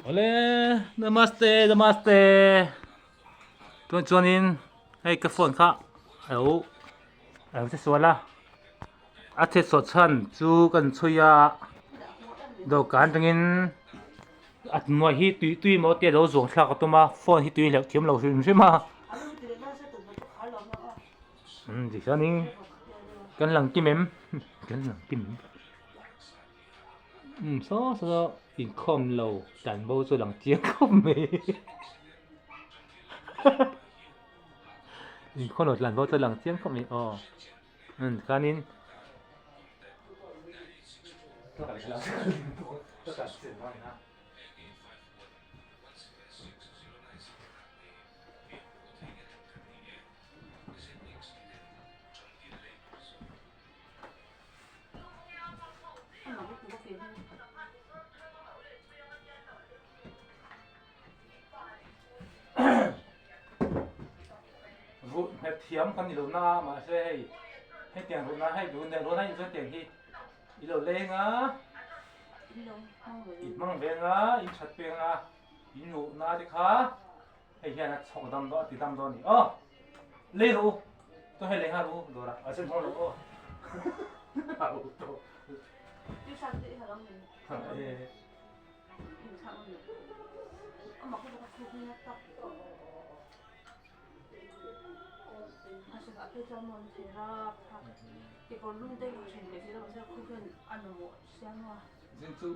Awle namaste namaste chuan chuanin hei ka phone kha alo alo che sual a a che suah chhan chu kan chhui a dawhkan atangin a hnuai hi tui tui maw te alo zuang thlak a tum a phone hi tui hleuh thiam lo hrim hrim a umm tihianin kan lang kim em kan lang kim em. Umm saw saw inkhawm lo tlan bo chu lang chiang khawp mai inkhawm lo tlan bo chu lang chiang khawp mai aw umm khanin Ruh nghet thiam kan ni lo na a mahse hei hetiang ruh na hei duh nen ruah na in chuan tiang hi i lo leng a i hmang veng a in that peng a in ruh na te kha hei hian a chhawk dam dawn a ti dam dawn a ni aw lei rawh u chuan hei lei nghal rawh u dawrah a sen hawng lo aw Zing chu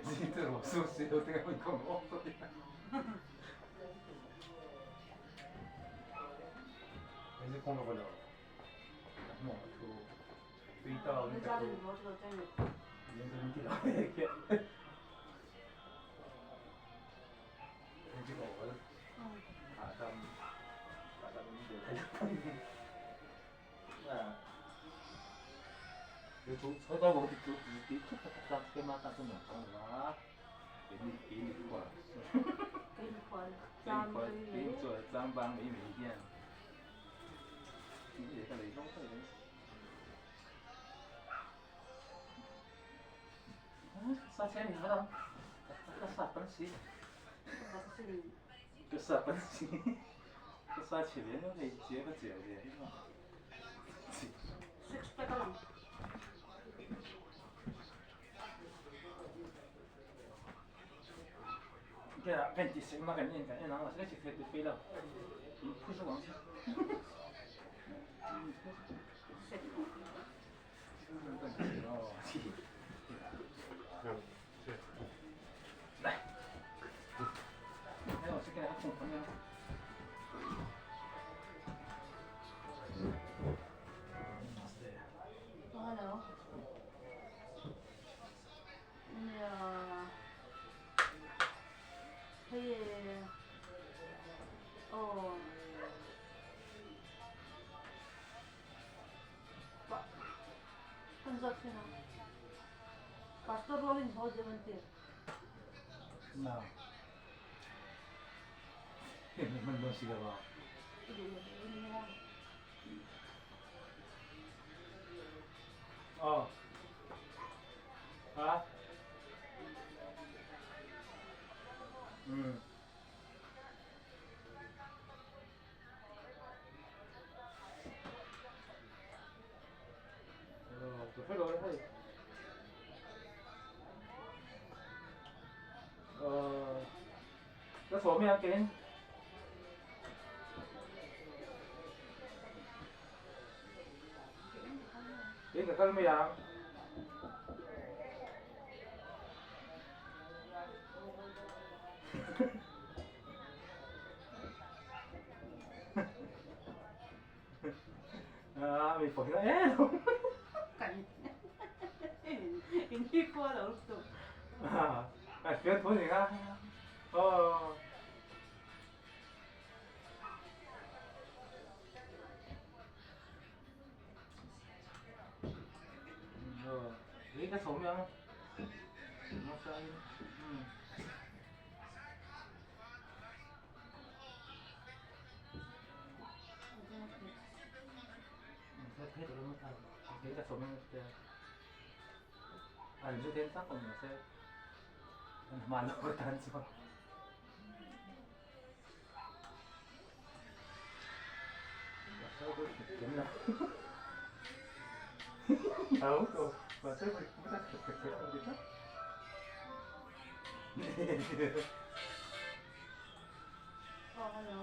Zing chu ruah sur si lo te kan khawm awk tawh ila. Zing kawng ka lo. Mo thu tui tao ni ta. Zing chu ti lo ke. Zing chu ko a dam a dam de thai. Six pack a lang. Hello. Nia. Hei aw. Kan zawt thin a. Pastor rualin haw deuh an ti. Na. Hman dawn si lo a. I duh lo nia. Aw. Ha? Um. Ka sawm hian kein kein ka kal mai ang. Ah, mi pawh hi em. Kan in hi khua lo lutuk. Ah, a fian thu ni kha. Oh. Oh, cái cái số miệng. Nó sai. Ừ. Hman lo ka tan chuan. Oh, hello.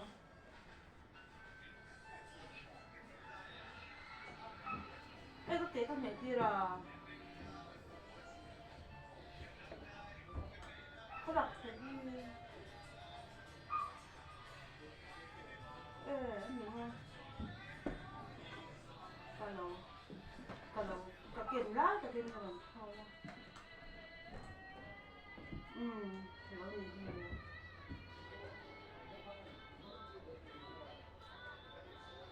Hei ka ke ka hmeh tir a. Ka lak theih hi. E a ni ang a. Ka lo ka lo ka ken lai takin ka rawn call a. Umm lo ni hi.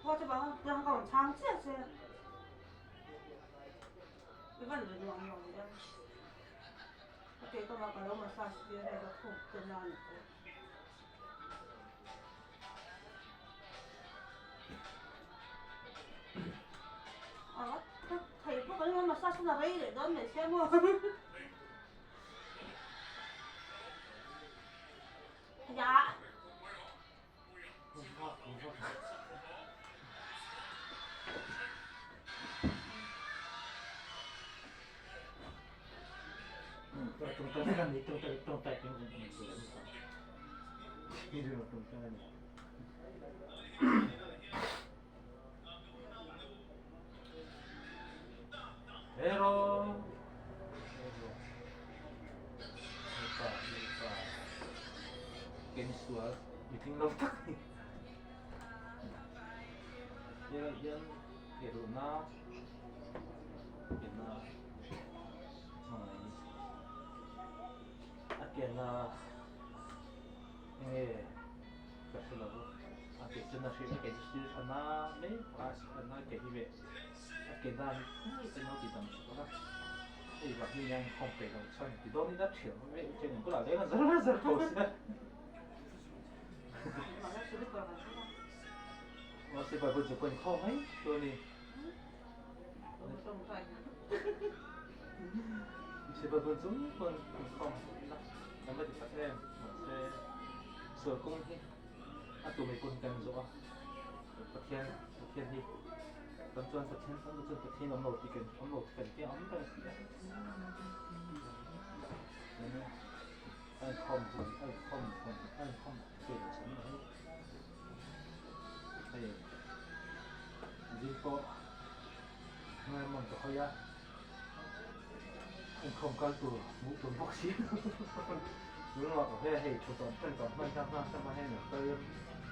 Hoa chu bang tlang ka rawn chhang chiah che. I van ve nuam lo em. Ka ke ka mah ka lo massage tir hei ka khuk te na ni pawh. A ka thei bawk a ni massage na rei leh dawn mai sia maw. Ya. Hero. Kensual mitling lo tak ni. Hei hian eruhna kena hmangaih a kena enge ka hre lo a ke chu na hriat a ke chu thil tha na mai a na ke hi veh a ke dan hi eng emaw ti dang sak a hei vang hi nia inkhawm peih loh chuan ti dawn ila thiam a chen in bulah leng a zar zar tho sia. Aw sipai pawh chu pawh inkhawm mai chu a ni. Sipai pawh chung pawn inkhawm ila kan va ti tak em mahse sual kawng hi a tu mai pawn kan zawh a Pathian Pathian hi kan chuan Pathian kan chuan Pathian awm lo tih kan awm lo tih kan tia awm reng si a. A inkhawm chu a inkhawm a inkhawm ve lo chhan mai. Hei zing pawh ngaimawm ka hawi a, inkhawm kal tur hmuh tur bawk si tunah ka hawi a hei thu tawh hman tawh hman hna hna hei lo kal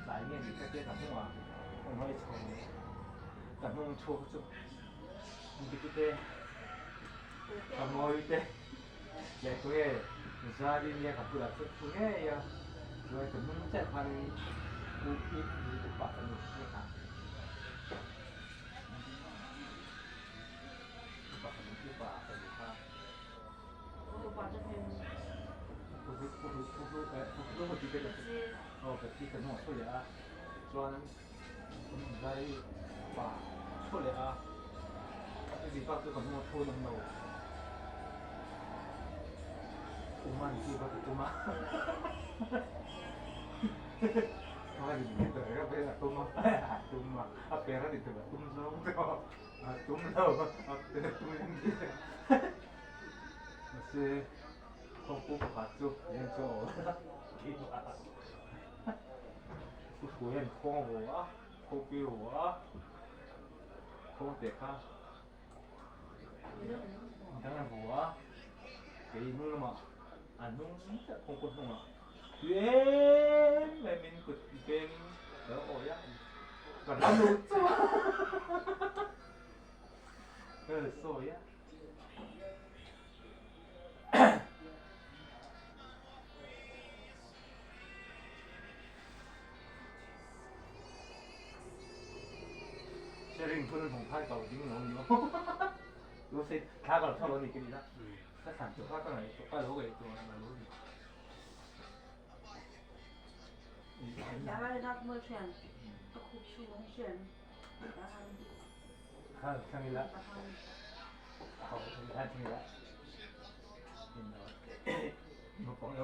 tlai nge ni ka tia ka hnungah ka hawi chho ka hnung chhuak chu dikute ka ngawi te. Leh tu nge Zari nia ka bulah chuan thu ngei a, chuan ka hnung chiah khanin u i i upa ka nu nge kha upa ka nu upa ka nu kha Upa chu hming u u u u u u ti te ka aw ka thi ka hnungah thu leh a chuan Zari upa thu leh a heti bak chu ka hnungah thu an awm lo. Uman chu va ti tum a a tum a a tum a a per a ti tur a tum zawng chu a tum lo a per tum in ti mahse thawngpu pakhat chu eng chu a awl a keimah pu hruai hian khawng a vaw a khawpi a vaw a khawng teh kha. Dang a vu a, kei hnung lamah a hnung chiah kawngka hnungah tui em em in kut pengin ka lo awi a, ka hlau lo chauh a, ka lo sawi a. Sharing hun hmang phai ko ding lo ni aw. Lu sei thla ka lo thawk lo ni ka ni la. Ka thlan chu kha ka ngaih ka lo ngaih tu a lo ni. Kha thlang ila. Ho kha thlang ila. Naupang.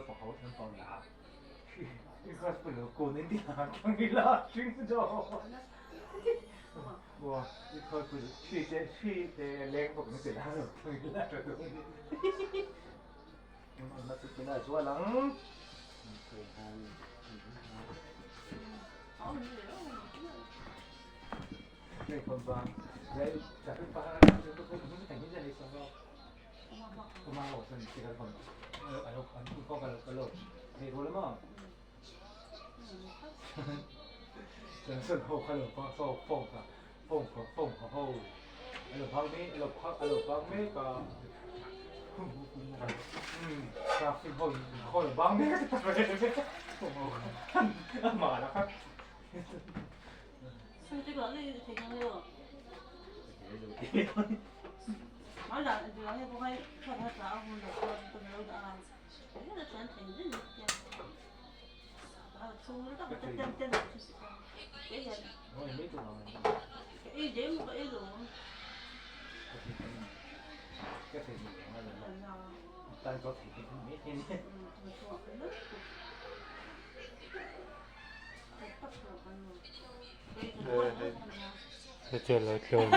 Hetia lo tlawm.